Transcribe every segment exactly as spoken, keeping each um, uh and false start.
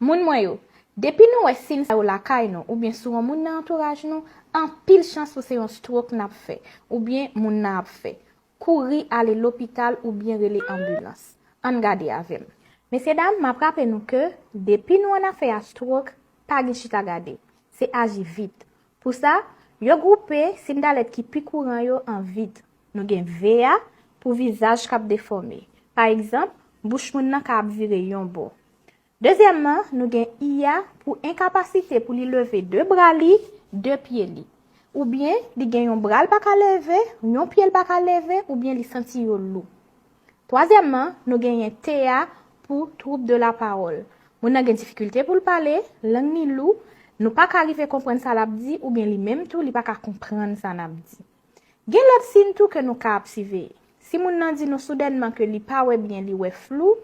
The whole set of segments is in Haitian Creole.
Moun mwen yo, depi nou wè siy sa yo lakay nou oubyen sou yon moun nan antouraj nou, anpil chans pou se yon stroke n ap fè oubyen moun nan ap fè. Kouri ale lopital oubyen rele anbilans. Ann gade avè m. Mesye dam, m ap raple nou ke depi nou annafè a stroke, pa gen chita gade. Se aji vit. Pou sa, yo gwoupe siy dalèt ki pi kouran yo an vit. Nou gen V a pou vizaj k ap defòme. Pa egzanp, bouch moun nan ka ap vire yon bò. Dezyèmman, nou gen I a pou enkapasite pou li leve de bra li, de pye li. Oubyen li gen yon bra l pa ka leve, yon pye l pa ka leve, oubyen li santi yo lou. Twazyèmman, nou genyen T a pou trouble de la parole. Moun nan gen difikilte pou l pale, lang li lou, nou pa ka rive konprann sa l ap di, oubyen li menm tou, li pa ka konprann sa n ap di. Gen lòt siy tou ke nou ka ap siveye. Si moun nan di nou soudènman ke li pa wè byen, li wè flou,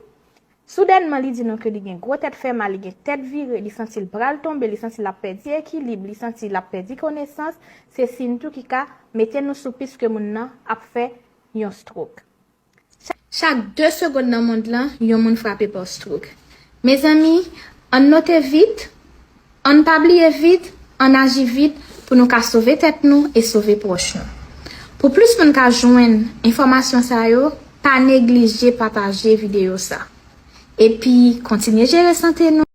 soudènman li di nou ke li gen gwo tèt fè mal, li gen tèt vire, li santi l pral tonbe, li santi l ap pèdi ekilib, li santi l ap pèdi konesans, se siy tou ki ka mete nou sou pis ke moun nan ap fè yon stroke. Chak de segonn nan mond lan, yon moun frape pa stroke. Mezanmi, ann note vit, ann pa bliye vit, ann aji vit pou nou ka sove tèt nou e sove pwòch nou. Pou plis moun ka jwenn enfòmasyon sa yo, pa neglije pataje videyo sa. Epi, kontinye jere sante nou.